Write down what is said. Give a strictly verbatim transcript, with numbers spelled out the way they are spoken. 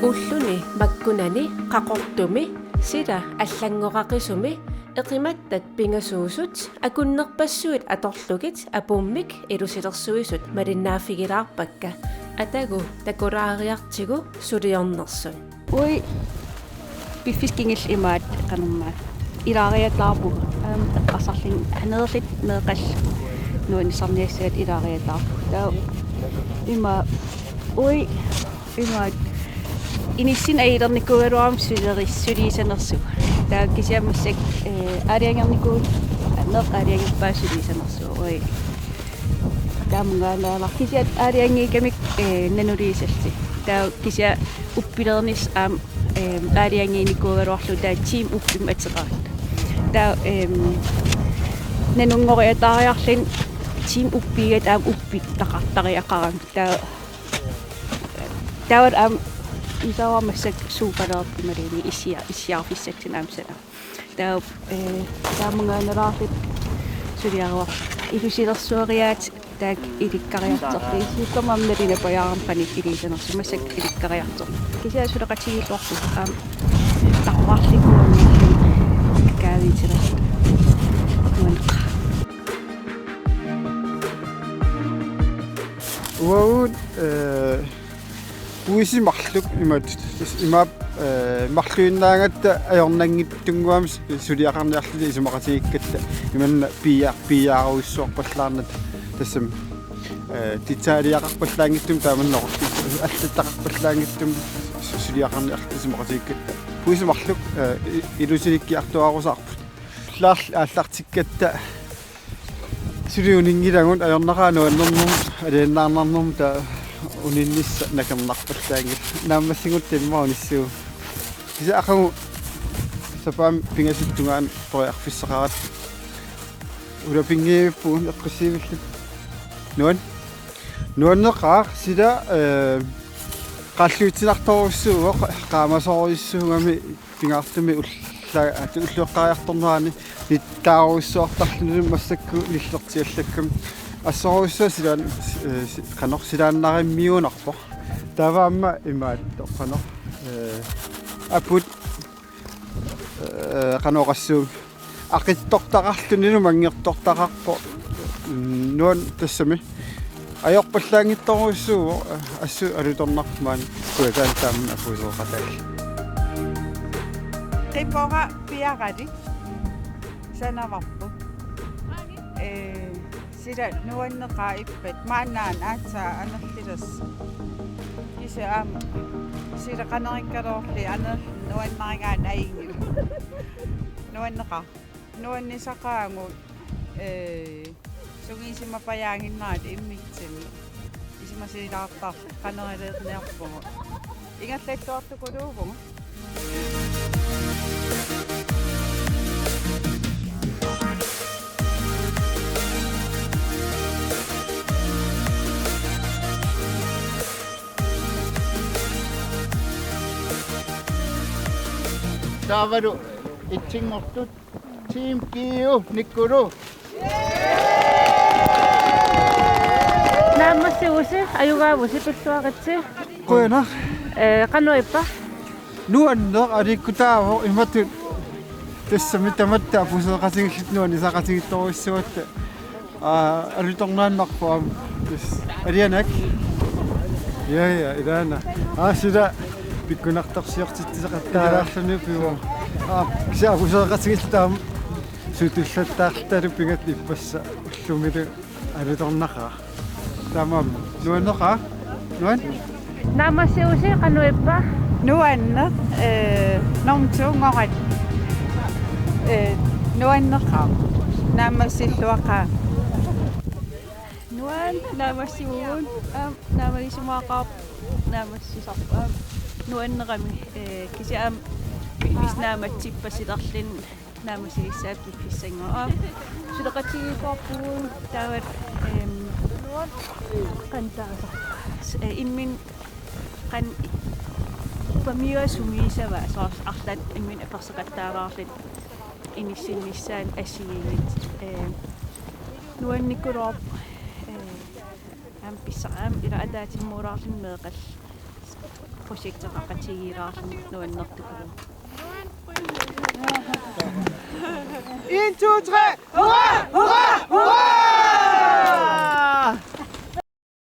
Ulluni makkunani Qaqortumi sila allanngoraqisumi eqimattat pingasuusut akunnerpassuit atorlugit apummik ilusilersuisut malinnaaffigilaarpakka, atagu takulaariartigu suliornersut. Ui, piffissap kingulleq imaat qanormaa. Ilaariataarpugut. Aamma eqqarsarlunga aneerluta meeqqallu nuannisarniassagat ilaariataarpugut. Taava ima ui imaat inissinneq ajulernikuugaluarami sulieri-, suliusanersugut. Taava kisianni massakkut, eh, aalajangernikuuvugut, meeqqat aalajangerpaat suliusanersugut. Ui. Taamanngaanniilaq kisianni aalajangiikkamikku, eh, nanuliisallutik. Taava kisianni uppilereernissaq aamma, eh, aalajangiinikuugaluarlugu taava team uppimik ateqarami. Taava, eh, nanunngoriataariarluni team uppiigata aamma uppittaqartariaqarami. Taava, taava aamma isaavarmassak suupaleerti malini issia-, issiarfissatsinnik aamma sana. Taava, eh, taamanngaanniilaarluta suliaruar-, ilusilersueriaat taakku ilikkariartorlugit. Siullermik aamma nalunaapajaarami qanoq iliusanersoq, massakkut ilikkariartorlugit. Kisianni suleqatigiilluarpugut aamma taquarlugu nuannerluni kaaviitilerlugu. Nuanneqaaq. Uagut, eh, puisit marluk imaattoq, tassa imaappoq, eh, marluinnaagatta ajornanngitsunnguamik suliaqarniarluta isumaqatigiikkatta imanna pia-, piaarujussuarpallaarnata tassami, eh, detaljaqarpallaanngitsumik taamannak allattaqarpallaanngitsumik su-, suliaqarniarluta isumaqatigiikkatta. Puisit marluk, eh, i-, ilusilikkiartuaarusaarput. Laarl-, aallartikkatta suli uninngilagut ajornaqaaq nuannernermut, aliannaarnarnermut taava uninnissaq nakernarpallaanngilaq. Naammassigutta immaqa unissuugut. Kisianni aqagu sapaammi pingasut tungaanut periarfissaqaratta. Ulapinngiippugut eqqussivilluta. Nuan-, nuanneqaaq sila, eh, qaalluitsinartorujussuuvoq, qaamasorujussuugami pingaartumik ulla-, atu ullueqqariartornerani nittaarujussuartarlunilu massakkut nillertiallakkami. Assorujussuaq silaan-, eh, si-, qanoq silaannarimmiuunarpoq. Taava aamma imaattoq qanoq, eh, aput, eh, qanoq oqassuunga. Aqitsortaqarlunilu manngertortaqarpoq. Mm, nuann-, tassami. Ajorpallaanngitsorujussuuvoq, assut alutornarpoq maani Kujataani taamani apuusseqataalluni. Qipora piarali sanavarput. Eh, sila nuanneqaaq ippat. Maannaana aatsaat anerlilersoq. Kisianni aamma sila qanoq ikkaluarli anerluni nuannarigaanni ajunngilaq. Nuanneqaaq. Nuannisaqaagut, eh, sungiusimapajaaginnarluta immitsinnut. Isumasilaartarluta qanoq iliorniarpugut. Ingerlattuartukuluuvugut. Taavalu itsinngortut. Team Kiu Nikkulu. Naammassigusi, ajugaavusi, pilluaritsi. Qujanaq. Eh, qanoq ippa? Nuanneq aliikkutaavoq imatut. Tassami tamatta apuusseqatigiilluta nuannisaqatigiittorujussuugatta. Aa, alutornaannarpoq aamma. Yes. Alianak. Ja, ja, ilaana. Aa, sila pikkunartorsiortitsisaqattaalaarluni pivoq. Aa, kisianni apuusseqatigiilluta aamma sutullattaartalu pingaartumik ippassaq ullumilu alutornaqaaq. Taamaammat. Nuanneqaaq? Nuan? Naammassigusi qanoq ippa? Nuanneq, eh, normtuunngorallit. Eh, nuanneqaaq. Naammassilluaqaaq. Nuan, naammassiguit. Aamma naammagisumaqaaq, naammassisarput. Aamma nuannerami, eh, kisianni aamma piffissaq naammassippat silarlin naammassinissaa piffissanngormat. Aamma suleqatigiipparput taava, ehm, qanoq taasarpa. Eh, imminut qanoq uppamiua sungiusava, soorlu arlaat imminut aperseqattaalaarluta inissinnissaanut assigiinngitsut. Eh, nuannikuluarpoq. Eh, Pissarami ila ataatsimuulaarluni meeqqat projekteqaqatigiilaarluni nuannertukuuvoq. En, to, tre. Hurra! Hurra!